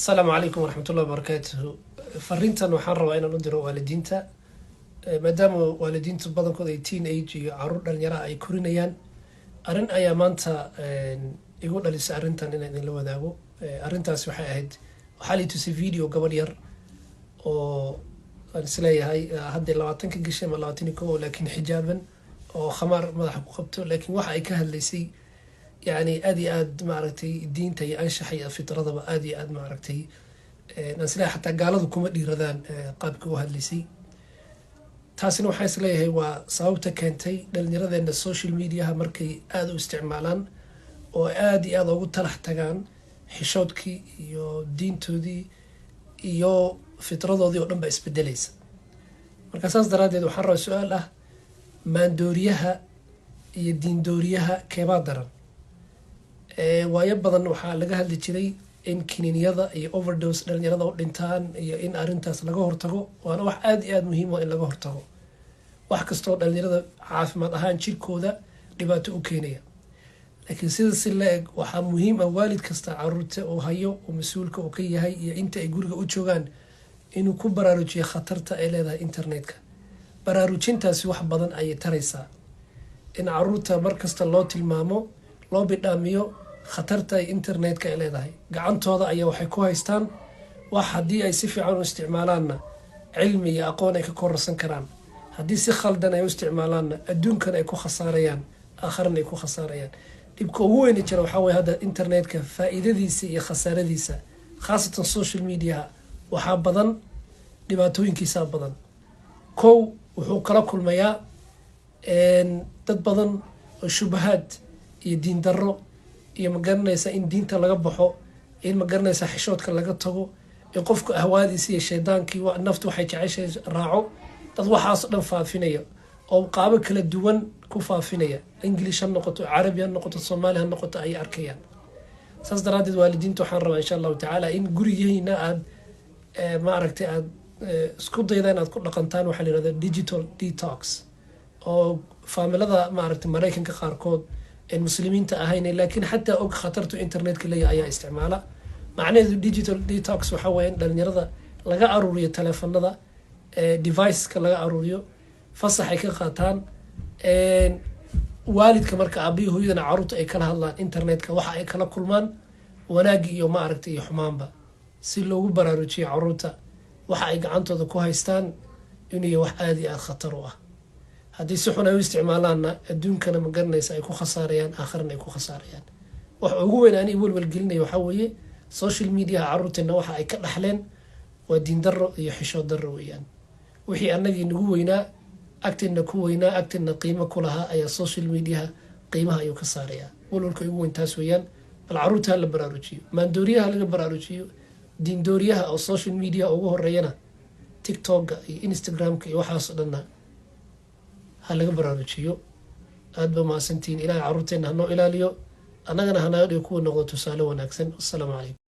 Asalaamu calaykum waraxmatullahi wabarakaatuhu. Fariintan waxaan rabaa inaan u diro waalidiinta, maadaama waalidiintu badankood ay teenage iyo caruur dhalinyaraha ay korinayaan. Arrin ayaa maanta igu dhalisay arrintan inaan idinla wadaago. Arrintaasi waxay ahayd, waxaa lii tusay video gabadh yar oo aan isleeyahay hadday 20-ka gashay ama 21, laakiin xijaaban oo khamaar madaxa ku qabto, laakiin waxa ay ka hadlaysay yani aad iyo aad, maaragtay, diinta iyo anshaxa iyo fitradaba aad iyo aad, maaragtay, aan isleeyahay xataa gaaladu kuma dhiiradaan qaabka u hadlaysay. Taasina waxaan isleeyahay waa sababta keentay dhalinyaradeena social mediaha markay aada u isticmaalaan oo aada iyo aada ugu talax tagaan, xishoodkii iyo diintoodii iyo fitradoodii oo dhan baa isbedelaysa. Marka saas daraaddeed waxaan rabaa su-aal ah: maandooriyaha iyo diindooriyaha keebaa daran? Waayo badan waxaa laga hadli jiray in kiniiniyada iyo overdose dhalinyarada u dhintaan iyo in arrintaas laga hortago, waana wax aada iyo aada muhiim ah in laga hortago wax kastoo dhalinyarada caafimaad ahaan jirkooda dhibaato u keenaya. Laakiin sida si la eg waxaa muhiim ah waalid kasta caruurta uu hayo, uu mas-uulka uu ka yahay, iyo inta ay guriga u joogaan inuu ku baraarujiyo khatarta ay leedahay internetka. Baraarujintaasi wax badan ayay taraysaa, in caruurta markasta loo tilmaamo, loo bidhaamiyo khatarta ay internetka ay leedahay. Gacantooda ayaa waxay ku haystaan wax haddii ay si fiican u isticmaalaanna cilmi iyo aqoon ay ka kororsan karaan, haddii si khaldan ay u isticmaalaanna adduunkan ay ku khasaarayaan, aakharana ay ku khasaarayaan. Dhibka ugu weyni jira waxaa weye hadda internetka faa-iidadiisa iyo khasaaradiisa, khaasatan social mediaha, waxaa badan dhibaatooyinkiisaa badan. Kow, wuxuu kala kulmayaa dad badan oo shubahaad iyo diin darro iyo, ma garanaysa, in diinta laga baxo, in, ma garanaysa, xishoodka laga tago, in qofku ahwaadiisa iyo shaydaankii naftu waxay jeceshahay raaco. Dad waxaasoo dhan faafinaya oo qaabo kala duwan ku faafinaya, English ha noqoto, Carabi ha noqoto, Soomaali ha noqoto, ayay arkayaan. Saas daraaddeed waalidiinta waxaan rabaa, insha Allahu tacaala, in gurigiina aad, maaragtay, aad isku dayda inaad ku dhaqantaan waxaa la yihahda digital detox, oo faamilada, maaragtay, Maraykanka qaarkood een Muslimiinta ahayn laakiin xataa og khatartu internetka leeyahay ayaa isticmaala. Macnaheedu digital detox waxaa weeye in dhalinyarada laga aruuriyo teleefanada, deviceska laga aruuriyo, fasax ay ka qaataan waalidka. Marka aabbihi hooyadana caruurta ay kala hadlaan internetka waxa ay kala kulmaan, wanaag iyo, maaragtay, iyo xumaanba, si loogu baraarujiyo caruurta waxa ay gacantooda ku haystaan inuu yahay wax aada iyo aada khatar u ah. Haddii si xun ay u isticmaalaanna, adduunkana, ma garanaysa, ay ku khasaarayaan, aakharana ay ku khasaarayaan. Waxa ugu weyn ani welwel gelinaya waxaa weeye social mediaha caruurteena waxa ay ka dhaxleen waa diin darro iyo xishood darro weeyaan. Wixii annagii nagu weynaa, agteena ku weynaa, agteena qiimo ku lahaa, ayaa social mediaha qiimaha ayuu ka saarayaa. Walwalka ugu weyn taas weeyaan. Bal caruurta ha la baraarujiyo, maandooriyaha laga baraarujiyo, diindooriyaha oo social media ugu horeeyana, TikToka iyo Instagramka iyo waxaasoo dhanna ha laga baraarujiyo. Aada ba mahadsantihiin. Ilahay caruurteena hanoo ilaaliyo, annagana hanaga dhigo kuwa noqdo tusaale wanaagsan. Wassalaamu calaykum.